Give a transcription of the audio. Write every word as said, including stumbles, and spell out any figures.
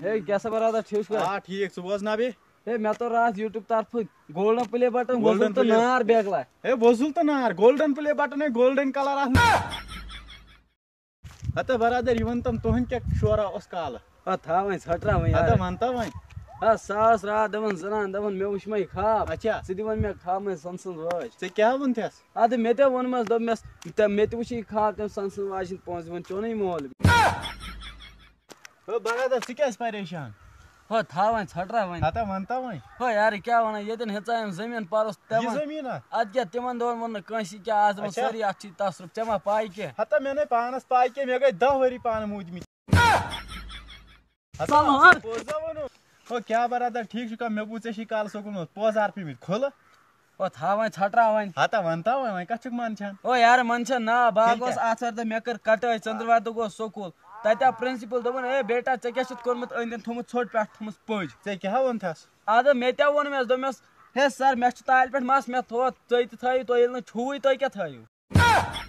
ہے، کیٛاہ سا برادر، ٹھیٖک چھُکھا؟ آ ٹھیٖک، ژٕ بوزناو بیٚیہِ۔ ہے، مےٚ توٚر راتھ YouTube طرفہٕ گولڈن پلے بٹن، گولڈن وۄزُل تہٕ پلے۔ نار بیگلا۔ ہے وۄزُل تہٕ نار، گولڈن پلے بٹن، ہے گولڈن کلر اکھ۔ ہتا برادر، یہِ وَن تَم تُہُنٛد کیٛاہ شورا اوس کالہٕ؟ آ، تھاو وۄنۍ، ژھٹرا وۄنۍ یار۔ ہتا وَن تَم وۄنۍ۔ آ، ساس راتھ دَپان زنان، دَپان مےٚ وٕچھ مےٚ یہِ خواب۔ اچھا۔ ژٕ دِ وۄنۍ مےٚ خواب منٛز سۄنہٕ سٕنٛز وٲج۔ ژےٚ کیٛاہ ووٚن تھس؟ اَدٕ مےٚ تہِ ووٚنمَس، دوٚپمَس، تہٕ مےٚ تہِ وٕچھ یہِ خواب تٔمۍ سۄنہٕ سٕنٛز واجہِ ہِنٛدۍ پونٛسہٕ دِوان، چونُے مول۔ ہے برادر، ژٕ کیٛازِ پریشان؟ ہو، تھاو وۄنۍ، ژھٹرا وۄنۍ۔ ہتا وَن تَم وۄنۍ۔ ہو یارٕ، کیٛاہ وَنان، ییٚتٮ۪ن ہیٚژایم زٔمیٖن پَرُس یہِ تِمن۔ زٔمیٖن ہا؟ اَدٕ کیٛاہ، تِمن دۄہن ووٚن نہٕ کٲنٛسی کیٛاہ، آز دَپان اچھا۔ سٲری اَتھ چھی تصرُف، ژےٚ ما پاے کینٛہہ؟ ہتا مےٚ نے پانس پاے کینٛہہ، مےٚ گٔے دَہ ؤری پانہٕ موٗدمٕتۍ۔ ہتا ژٕ وَن۔ پوٚز ہا ووٚنُو۔ ہو کیٛاہ برادر، ٹھیٖک چھُکھا؟ مےٚ بوٗز ژےٚ چھُے کالہٕ سکوٗل منٛز پوزار پیٚمٕتۍ کھُلہٕ۔ او تھاو وۄنۍ، ژھٹرا وۄنۍ۔ ہتا وَن تَم وۄنۍ، وۄنۍ کَتھ چھُکھ منٛدچھان؟ او یارٕ، منٛدچھان نا، بہٕ ہا تیٚلہِ گوس کیٛاہ؟ آتھوارِ دۄہ، مےٚ کٔر کٹٲے، ژٔنٛدٕروارِ دۄہ گوس سکوٗل۔ تَتہِ آو پرنسپل، دوٚپُن، "اے بیٹا، ژےٚ کیٛاہ چھُتھ کوٚرمُت؟ أنٛدۍ أنٛدۍ تھوٚمُت ژھوٚٹ پٮ۪ٹھ، تھٲومٕژ پٔج۔" ژےٚ کیٛاہ ووٚن تھس؟ اَدٕ مےٚ تہِ ووٚن مےٚ، دوٚپمَس، "ہے سر، مےٚ چھُ تالہِ پٮ۪ٹھ مَس، مےٚ تھوٚو، ژٕے تہِ تھٲیِو، تُہۍ ییٚلہِ نہٕ چھُوٕے، تُہۍ کیٛاہ تھٲیِو؟"